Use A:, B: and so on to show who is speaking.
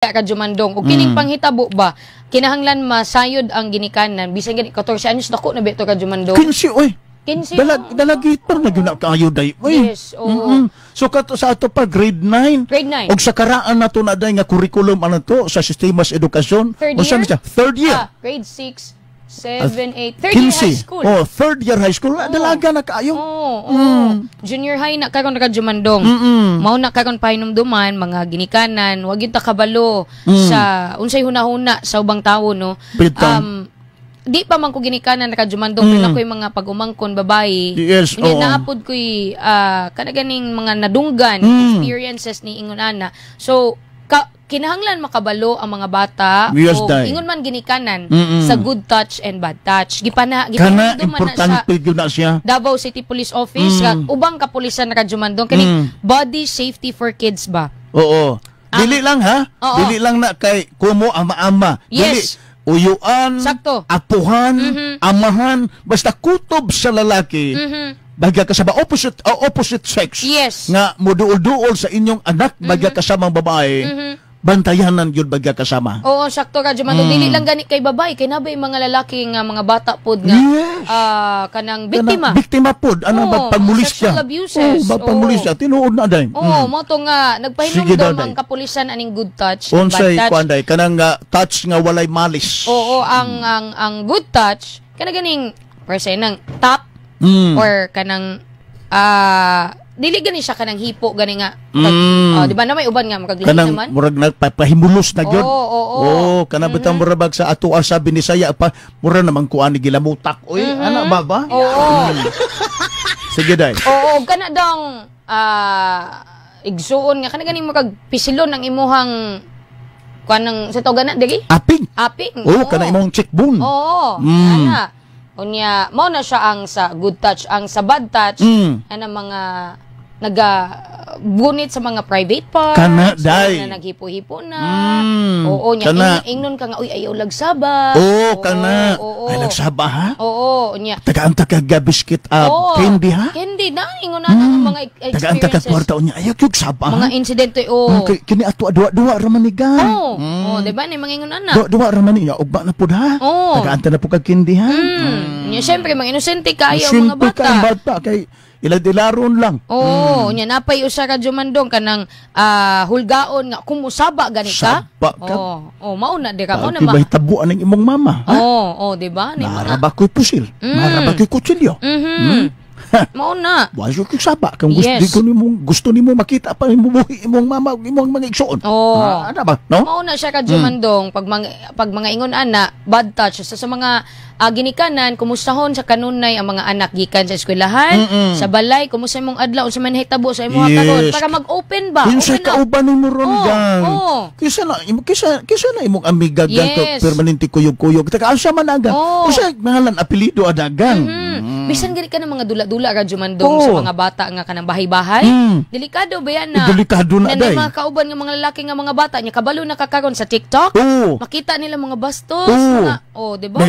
A: Radyo Mandong. Ug kining panghitabo ba, kinahanglan masayod ang ginikanan bisan gani 14 anyos, dako na bito, Radyo Mandong.
B: 15 oy.
A: 15.
B: Dalag dalagit pa na gyud na kaayo day. Oy.
A: Yes, oo.
B: So kato sa ato pa grade 9.
A: Grade 9.
B: Og sa karaan nato na day nga curriculum ano to sa sistema sa edukasyon.
A: Third
B: Unsa
A: year?
B: Na siya? Third year.
A: Ah, grade 6, 7, 8, third year high
B: 15.
A: school.
B: Oh, third year high school. Dalaga na kaayo.
A: Oo. Junior high na karon, Radyo Mandong. Mao na karon pahinumduman mga ginikanan, wag gyud ta kabalo sa unsay hunahuna sa ubang tawo, no.
B: Bitaw.
A: Di pa man ko ginikanan, Radyo Mandong, pero ako'y mga pag-umangkon babae. Unya naapod ko'y kana ganing mga nadunggan experiences ni ingon ana. So kinahanglan makabalo ang mga bata o
B: Day.
A: ingon man ginikanan sa good touch and bad touch. Gipana
B: Kana
A: gipahinumduman na sa
B: importante gyud na siya.
A: Davao City Police Office, ubang kapulisan, Radyo Mandong, kini body safety for kids ba.
B: Oo. Dili lang ha.
A: Oo.
B: Dili lang na kay kumo ama-ama. Dili uyuan, apuhan, amahan, basta kutob sa lalaki. Bagya kasama opposite opposite sex. Nga muduol-duol sa inyong anak bagya kasamang babae. Bantayanan gyud bagya kasama.
A: Oo, sakto, Radyo Mandong. Dili lang gani kay babae, kay nabay mga lalaki nga mga bata pod nga kanang biktima.
B: Kanang biktima pod anang
A: Oo,
B: pagmulis siya.
A: sexual abuses.
B: Oo, pagmulis siya tinuod na day.
A: Oo, mo to nga
B: Sige
A: nagpahinumdum
B: daw, day.
A: ang kapulisan aning good touch and bad
B: Unsay
A: touch.
B: kuan day kanang touch nga walay malis.
A: Oo, ang good touch kana ganing per se nang tap or kanang dili gani siya kanang hipo gani nga oh, di ba na may uban nga makaglihi
B: Kanang
A: naman.
B: Murag nagpapahimulos na gyud.
A: Oo.
B: Oo, kana bitang murag bag sa ato sa Binisaya pa mura naman kuan ni gilamutak. Oy, ana ba ba?
A: Oo.
B: Sige day.
A: Oo, kana dong igsuon nga kana ganing makag pisilon ang imuhang kuan ng sa tawag na diri?
B: Aping.
A: Aping.
B: Oo, kana imong cheekbone.
A: Oo, ana. Unya, mao na siya ang sa good touch, ang sa bad touch, ana mga naga bunit sa mga private parts,
B: Kana, day.
A: na naghipo-hipo na. Oo, nya
B: Kana.
A: ingnon ka nga, "Uy, ayaw lagsaba."
B: Oo, kana.
A: Oo.
B: Ay nagsaba ha.
A: Oo, unya.
B: Tagaan ta kag biscuit candy ha.
A: Candy na ingon na ang mga
B: Tagaan ta kag
A: experiences.
B: kwarta unya ayaw gyud saba ha.
A: Mga insidente, oo.
B: Kay kini ato duwa-duwa ra man ni gan.
A: Oo, oh, di ba? Ni mga ingon ana.
B: Duwa-duwa ra man niya ugma na pud ha.
A: Oo.
B: Tagaan ta na pud kag candy ha.
A: Nya syempre mga inosente kaayo ang mga
B: Simple
A: bata.
B: ka ang bata kay iladilaron lang.
A: Oo, nya napay usa ka Jumandong kanang hulgaon nga kumusaba gani ka.
B: Saba ka.
A: Oo, oh, mao na di ka mao na
B: Di
A: ma.
B: ba hitabuan ng imong mama? Ha?
A: Oo, oh, di ba? Ni mga
B: Nara ba ko'y pusil? Nara ba ko'y kutsilyo?
A: Mao na.
B: Wa siya ko'y saba. Kung gusto, di ko nimo, gusto nimo makita pa imo buhi imong mama ug imong mga igsuon.
A: Oo.
B: Ah, ana ba? No?
A: Mao na siya ka Jumandong pag mga ingon ana bad touch sa mga ginikanan, kumustahon sa kanunay ang mga anak gikan sa eskwelahan, sa balay, kumusta imong adlaw, unsa man nahitabo sa imong karon para mag-open ba?
B: Kinsay
A: Open up.
B: kauban nimo ron gang?
A: Oo.
B: Kaysa na imong amiga gang permanente kuyog-kuyog. Taka asa man aga? Usa ngalan apelyido adagang.
A: Bisan gani ka ng mga dula-dula, Radyo Mandong, sa mga bata nga kanang bahay-bahay. Delikado ba yan na?
B: Delikado na,
A: na
B: day.
A: May mga kauban nga mga lalaki nga mga bata nya kabalo na kakaron sa TikTok.
B: Oo.
A: Makita nila mga bastos, mga, oh, di ba?